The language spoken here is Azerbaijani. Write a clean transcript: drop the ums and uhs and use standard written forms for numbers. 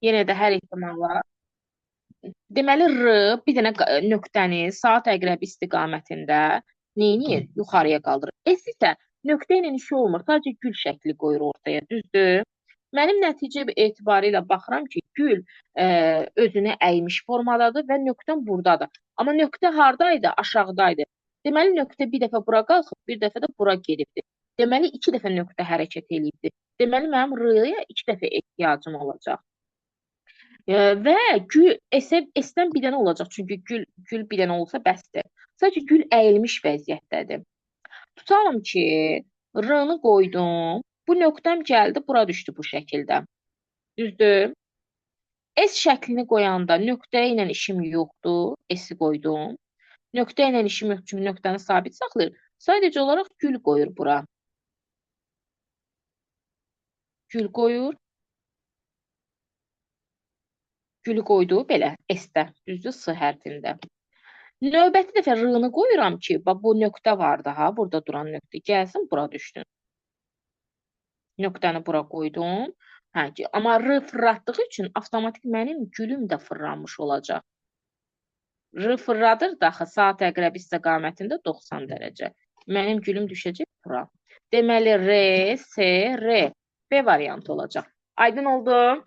Yenə də hər ehtimalla. Deməli, R bir dənə nöqtəni saat əqrəbi istiqamətində neyniyir? Yuxarıya qaldırır. S isə nöqtə ilə işi olmur. Sadəcə gül şəkli qoyur ortaya. Düzdür? Mənim nəticə etibarı ilə baxıram ki, gül özünü əymiş formadadır və nöqtəm buradadır. Amma nöqtə hardaydı? Aşağıdaydı. Deməli, nöqtə bir dəfə bura qalxıb, bir dəfə də bura gedibdir. Deməli, iki dəfə nöqtə hərəkət eləyibdir. Deməli, mənim R-ya iki dəfə ehtiyacım olacaq. Və gül S-dən bir dənə olacaq. Çünki gül bir dənə olsa bəsdir. Sadəcə gül əyilmiş vəziyyətdədir. Tutalım ki, R-nı qoydum. Bu nöqtəm gəldi, bura düşdü bu şəkildə. Düzdür? S şəklini qoyanda nöqtə ilə işim yoxdur. S-i qoydum. Nöqtə ilə işim yoxdur, çünki nöqtəni sabit saxlayır. Sadəcə olaraq gül qoyur bura. Gül qoyur. Gülü qoydu belə S-də, düzdür, S hərfində. Növbəti dəfə R-nı qoyuram ki, bax, bu nöqtə var daha, burada duran nöqtə gəlsin, bura düşsün. Nöqtəni bura qoydum. Hə, ki, amma R fırlatdığı üçün avtomatik mənim gülüm də fırlanmış olacaq. R fırladır da axı saat əqrəbi istiqamətində 90 dərəcə. Mənim gülüm düşəcək bura. Deməli, R, S, R. B variantı olacaq. Aydın oldu?